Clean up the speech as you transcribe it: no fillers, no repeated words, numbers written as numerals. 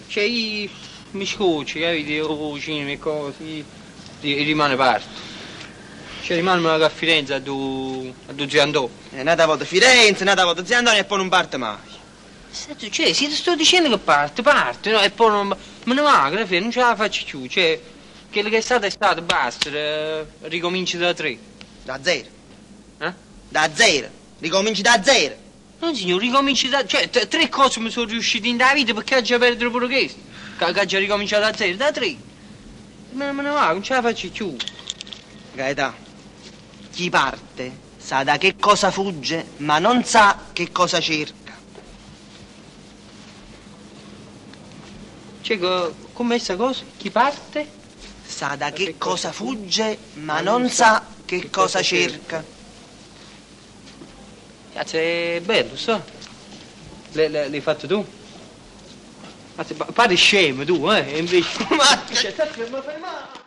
Cioè, io mi scoccio, capito? 'O cinema e cose, io rimane parte. Cioè, rimane me vaco a Firenze addu addu zio Antonio. E n'ata vota Firenze, n'ata vota zio Antonio e poi nun parte mai. Senti, cioè, se ti sto dicendo che parte, parte, no? E poi non, me ne vaco, alla fine non ce la faccio più, cioè, quello che è stato è stato, basta, ricomincio da tre. Da zero. Eh? Da zero. Ricominci da zero. No, signore, ricominci da... Cioè, tre cose mi sono riuscite in vita perché aggia perdere pure questo. Che, che aggia ricominciato da zero, da tre. Me ne vaco, non ce la faccio più. Gaetà, chi parte sa da che cosa fugge, ma non sa che cosa cerca. Cioè, com'è sta cosa? Chi parte? Sa da che cosa fugge, ma non sa che cosa cerca. Cazzo, è bello, sa? L'hai fatto tu? Cazzo, pare scemo tu, eh? E invece... Ma, cioè, ma fai male.